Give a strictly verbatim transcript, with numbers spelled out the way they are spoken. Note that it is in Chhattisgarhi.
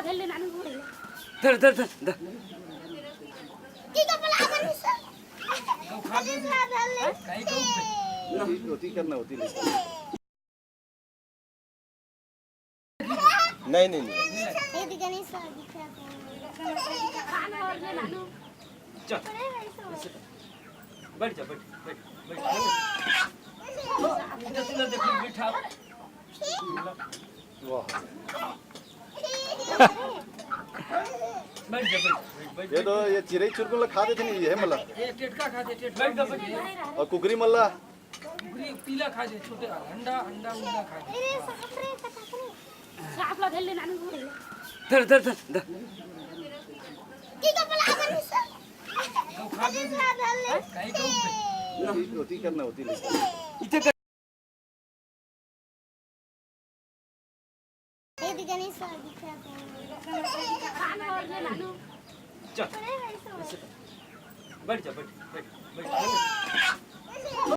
धर, धर, धर, धर। ठीक है, पहले अपन हिस्सा। होती, होती करना होती नहीं। नहीं, नहीं, नहीं। ये दिखा नहीं, सर, दिखा। चल। बैठ जा, बैठ, बैठ, बैठ। इधर, इधर देखो, बैठा। वाह। बैठ जा, बैठ, बैठ, बैठ, ये तो, ये चिरई चुरकुल खा देथे नहीं, ये हे मला। ये टेटका खा दे, टेटका। बैठ जा, बैठ जा। अउ कुकरी मल्ला। कुकरी पीला खा दे, छोटे वाला, अंडा, अंडा, उंडा खा दे। सांप ला धर ले, नानू। धर, धर, धर, धर। ठीक है, पहले अपन हिस्सा। होती, होती करना होती नहीं। इधर कर। ये दिखा नहीं, सर, दिखा। चल। बैठ जा, बैठ, बैठ, बैठ।